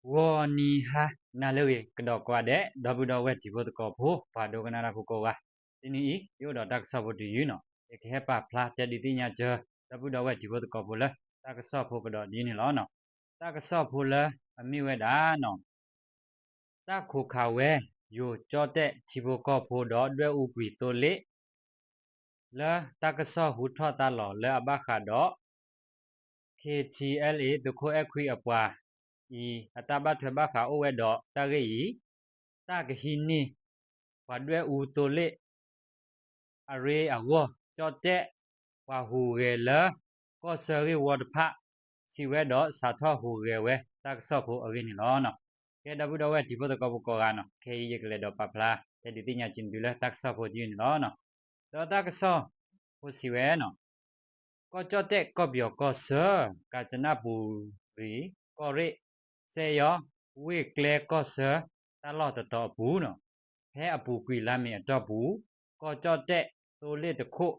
ဂီၤနံၤဟါနၤလၢအဂ့ၤကဒီးကိးဂၤဒဲး ဒီပုၢ်ဒီဝဲၢ်တံၤဖိသကိးဖိ ပှၤဒိကနၣ်တၢ်ဖိကိးဂၤ, တနံၤအံၤ ယအိၣ်ဒီးတၢ်ကစီၣ်ဖိတယုၢ်နီၤ ယကဟဲပာ်ဖျါတဲဒုးသ့ၣ်ညါစၢၤ ဒီပုၢ်ဒီဝဲၢ်တံၤဖိသကိးဖိလၢ တၢ်ကစီၣ်ဖိကဒီးဒ်န့ၣ်လီၤ. တၢ်ကစီၣ်ဖိလၢအမ့ၢ်ဝဲဒၣ်နီၤ တၢ်ခိးခးဝဲ ယိၤကၠီၣ်တဲၣ်ထံဖိကီၢ်ဖိဒီးဒွဲၣ်အူကွံာ်သိလ့ၣ် လၢတၢ်ကစီၣ်ဟူထီၣ်သါလီၤလၢအဘၣ်ဃးဒီး ခ့ထံအဲလ်အ့ သုးခိၣ်အဲၣ်ခွံအပှၤအံၤ အတၢ်ဘၣ်ထွဲဘၣ်ဃးအိၣ်ဝဲဒီးတၢ်ဂ့ၢ်အံၤ, တၢ်ကဟံးန့ၢ် ပှၤဒွဲၣ်အူသိလ့ၣ် အရ့အဂီၢ် ကၠီၣ်တဲၣ် ပှၤဟူးဂဲၤလၢ ကီၢ်ဆၢဂ့ၢ်ဝီတဖၣ် စံးဝဲဒီးစးထီၣ်ဟူးဂဲၤဝဲတၢ်ကစီၣ်ဖိအဂ့ၢ်န့ၣ်လီၤ. ကဲဒီပုၢ်ဒီဝဲၢ်တံၤဖိသကိးဖိကိးဂၤနီၤ ခဲအံၤယကလဲၤဒီးပာ်ဖျါတဲဒုးသ့ၣ်ညါက့ၤနသုလၢတၢ်ကစီၣ်ဖိတယုၢ်န့ၣ်လီၤ. ဒီးတၢ်ကစီၣ်ဖိစံးဝဲနီၤ ကီၢ်ကၠီၣ်တဲၣ်ကီၢ်ပယီၤကီၢ်ဆၢ ကၤစနၣ်ဘူရံၤ ကီၢ်ရ့ၣ် စဲယီၤ ဝ့ၢ်ကျဲကီၢ်ဆၢ တၢ်လီၢ်တတီၤအပူၤနီၤ ဖဲအပူၤကွံာ်လါမ့ၤအတီၢ်ပူၤ ကီၢ်ကၠီၣ်တဲၣ်သိလ့ၣ်တခိၣ်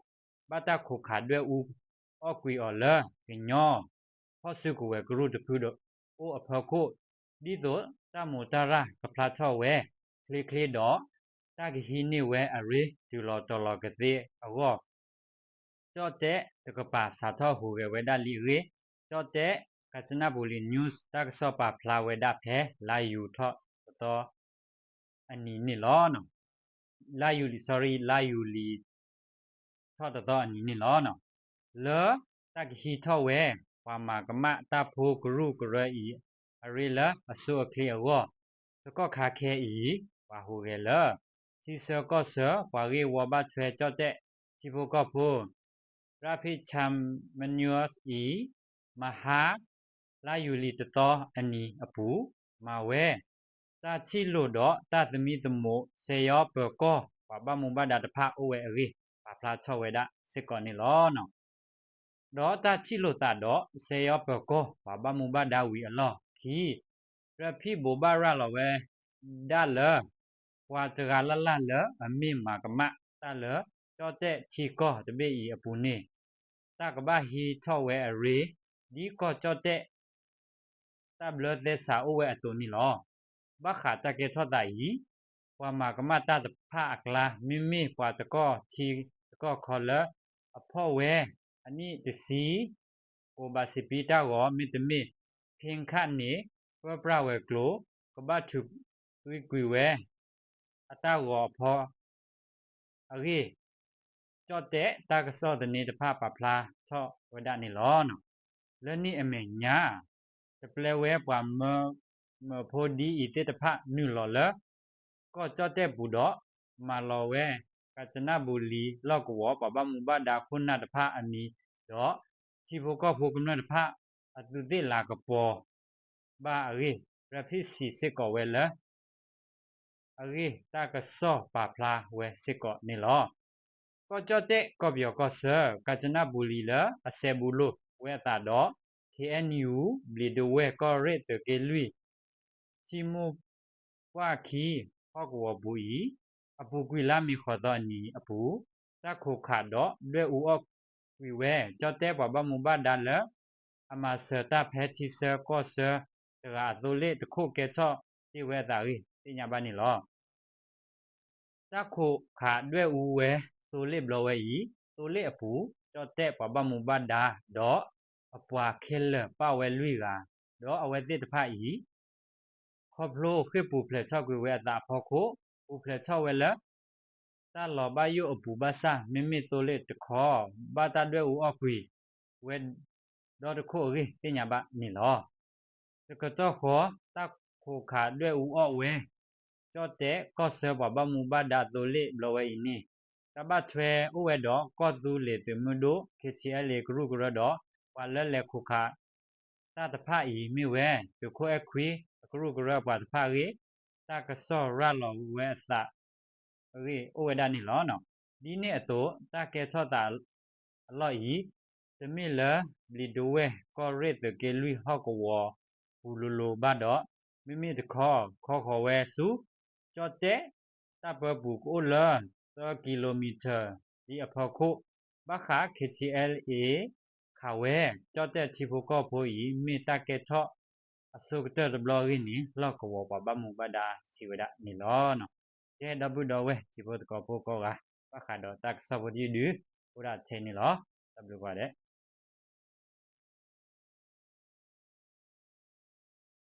ဘၣ်တၢ်ခိးခးဒွဲၣ်အူအီၣ်ကွံာ်အီၤလၢ ကညီ ဖီၣ်စုကဝဲၤကရူၢ်တဖုဒီးအိၣ်အဖီခိၣ် ဒ်သိးတၢ်မူးတၢ်ရၢ်ကဖျါထီၣ်ဝဲ ချ့ချ့ဒီး တၢ်ကဟံးန့ၢ်ဝဲအရ့တုၤလီၤတီၤလီၤကသ့အဂီၢ် ကၠီၣ်တဲၣ်တကပၤစးထီၣ်ဟူးဂဲၤဝဲဒၣ်လံအဂ့ၢ် ကၠီၣ်တဲၣ် ကၤစနၣ်ဘူရံၤ news တၢ်ကစီၣ်ပာ်ဖျါဝဲဒၣ်ဖဲလါယူၤထီၣ်တသီအနံၤန့ၣ်လီၤ. လါယူၤလံ sorry လါယူၤလံ ထီၣ်တသီအနံၤန့ၣ်လီၤ. လၢတၢ်ကဟံးထီၣ်ဝဲ ပှၤမၤကမၣ်တၢ်ဖိကရူၢ်ကရၢအံၤ အရ့လၢအဆိအချ့အဂီၢ် တကီၢ်ခါခဲအံၤ ပှၤဟူးဂဲၤလၢ ထံဆၢကီၢ်ဆၢ ပှၤဂ့ၢ်ဝီဘၣ်ထွဲကၠီၣ်တဲၣ်ထံဖိကီၢ်ဖိ ရၣ်ဖံၣ်ဆၣ်မနၢၣ်အံၤ မဟါ လါယူၤလံတသီအနံၤအပူၤ မၤဝဲ တၢ်ထံၣ်လိာ်ဒီးတၢ်သမံသမိး စဲယီၤပၢၤကီၢ် ပှၤဘၣ်မူဘၣ်ဒါတဖၣ်အိၣ်ဝဲအဂ့ၢ် ပာ်ဖျါထီၣ်ဝဲဒၣ်စ့ၢ်ကီးန့ၣ်လီၤ. ဒီးတၢ်ထံၣ်လိာ်သးဒီး စဲယီၤပၢၤကီၢ် ပှၤဘၣ်မူဘၣ်ဒါဝံၤအလီၢ်ခံ ရၣ်ဖံၣ်ဘိးဘၣ်ရၤလီၤဝဲဒၣ်လၢ ပှၤတဂၤလၢ်လၢ်လၢအမ့ၢ်မၤကမၣ်တၢ်လၢ ကၠီၣ်တဲၣ်ထံကီၢ်တဘ့ၣ်အံၤအပူၤန့ၣ် တၢ်ကဘၣ်ဟံးထီၣ်ဝဲအရ့ ဒ်ကီၢ်ကၠီၣ်တဲၣ် တၢ်ဘျၢသဲစးအိၣ်ဝဲအသိးန့ၣ်လီၤ. ဘၣ်ဃးတၢ်ကဲထီၣ်သးအံၤ ပှၤမၤကမၣ်တၢ်တဖၣ်အကျါ မ့မ့ၢ်ပှၤတကီၢ်ထံတကီၢ်ခီလၢ အဖီၣ်ဝဲ အနံၣ်တဆံ ကိးဘးစံးပံတၢ်ဂီၤ မ့တမ့ၢ် ဖ့ခၣ်န့ၣ် ပၢပြးဝဲၤကျိၤ ကဘၣ်ထုးကွံာ်ကွံာ်ဝဲ အတၢ်ဂီၤအဖီ အဂ့ၢ် ကၠီၣ်တဲၣ်တၢ်ကစီၣ်သန့တဖၣ်ပာ်ဖျါထီၣ်ဝဲဒၣ်န့ၣ်လီၤ. လၢန့ၣ်အမဲာ်ညါ တပျဲဝဲပှၤမၢမၢဖိဒ်အံၤသ့ၣ်တဖၣ်နုာ်လီၤလၢ ကီၢ်ကၠီၣ်တဲၣ်ပူၤဒီး မၤလီၤဝဲ ကၤစနၣ်ဘူလံၤလီၢ်ကဝီၤ ပှၤဘၣ်မူဘၣ်ဒါခိၣ်နၢ်တဖၣ်အမံၤ ဒီးထံဖိကီၢ်ဖိကမျၢၢ်တဖၣ် အသူးသ့ၣ်လၤကပီၤဘၣ်အဂ့ၢ် ရၣ်ဖံၣ်စံးစ့ၢ်ကီးဝဲလၢ အဂ့ၢ်တၢ်ကစီၣ်ပာ်ဖျါဝဲစ့ၢ်ကီးန့ၣ်လီၤ. ကီၢ်ကၠီၣ်တဲၣ်ကီၢ်ပယီၤကီၢ်ဆၢ ကၤစနၣ်ဘူလံၤလၢအစဲဘူးလိာ်ဝဲအသးဒီး ခ့ၣ်အဲၣ်ယူၣ် ဘျံးဒဝဲၢ်ကီၢ်ရ့ၣ်သုးက့လွံၢ် ထံမိၢ်ပှၢ်ခံ ဟီၣ်ကဝီၤပူၤအံၤ အပူၤကွံာ်လါမ့ၤဃိးသီအနံၤအပူၤ တၢ်ခိးခးဒီးဒွဲၣ်အူအီၣ်ကွံာ်ဝဲ ကၠီၣ်တဲၣ်ပှၤဘၣ်မူဘၣ်ဒါလၢ အမၤစၢၤတၢ်ဖဲထံဆၢကီၢ်ဆၢတဂၤအသိလ့ၣ်တခိၣ်ကဲထီၣ်တ့ၢ်ဝဲအသးအဂ့ၢ်သ့ၣ်ညါဘၣ်န့ၣ်လီၤ. တၢ်ခိးခးဒွဲၣ်အူဝဲသိလ့ၣ်ဘျီဝဲအံၤ သိလ့ၣ်အပူၤ ကၠီၣ်တဲၣ်ပှၤဘၣ်မူဘၣ်ဒါဒီးအပှၤခဲလၢာ်ပၣ်ဝဲလွံၢ်ဂၤ ဒီးအဝဲသ့ၣ်တဖၣ်အံၤ ခီဖျိဃ့ၢ်ပူၤဖျဲးထီၣ်ကွံာ်ဝဲအသးအဖီခိၣ် ပူၤဖျဲးထီၣ်ဝဲလၢ တၢ်လီၤဘၣ်ယိၣ်အပူၤဘၣ်ဆၣ် မ့မ့ၢ်သိလ့ၣ်တခီ ဘၣ်တၢ်ဒွဲၣ်အူအီၣ်ကွံာ်ဝဲဒီတခိၣ်အဂ့ၢ်သ့ၣ်ညါဘၣ်န့ၣ်လီၤ. တကတီၢ်ဃီ တၢ်ခိးခးဒွဲၣ်အူအီၣ်ဝဲ ကၠီၣ်တဲၣ်ကီၢ်ဆၢပှၤဘၣ်မူဘၣ်ဒါသိလ့ၣ်ဘျီဝဲအံၤန့ၣ် တၢ်ဘၣ်ထွဲအိၣ်ဝဲဒီးကီၢ်သူလ့ၤသုးမုၢ်ဒိၣ် ခ့ၣ်ထံၣ်အဲလ်အ့ ကရူၢ်ကရၢဒီး ပှၤလၢလဲၤခိးခးတၢ်တဖၣ်အံၤမ့ၢ်ဝဲ သုးခိၣ်အဲၣ်ခွံအကရူၢ်ကရၢအပှၤတဖၣ်အဂ့ၢ် တၢ်ကစီၣ်ရၤလီၤဝဲအသး အဂ့ၢ်အိၣ်ဝဲဒၣ်န့ၣ်လီၤ. ဒ်န့ၣ်အသိး တၢ်ကဲထီၣ်သးအလီၢ်အံၤ တမ့ၢ်လၢဘျံးဒဝဲၢ်ကီၢ်ရ့ၣ်သုးက့လွံၢ်ဟီၣ်ကဝီၤပူၤလိၤလိၤဘၣ်ဒီး မ့မ့ၢ်တခီ ခီဃီၤဝဲဆူ ကၠီၣ်တဲၣ် တၢ်ပၢပူၤကအိၣ်လၢ သၢကံလိမံထၢၣ် ဒ်အဖီခိၣ် ဘၣ်ဃး ခ့ၣ်ထံၣ်အဲလ်အ့ ခးဝဲ ကၠီၣ်တဲၣ်ထံဖိကီၢ်ဖိအံၤ မ့ၢ်တၢ်ကဲထီၣ် အဆိကတၢၢ်တဘျီအဂ့ၢ်န့ၣ် လီၢ်ကဝီၤပှၤဘၣ်မူဘၣ်ဒါစံးဝဲဒၣ်န့ၣ်လီၤ. ကဲ ဒီပုၢ်ဒီဝဲၢ် တံၤဖိသကိးဖိကိးဂၤ ဘၣ်ဃးဒီးတၢ်ကစီၣ်ဖိတယုၢ်ဒုး အိၣ်ဒၣ်ထဲန့ၣ်လီၤ. တၢ်ဘျုးကိးဂၤဒဲး.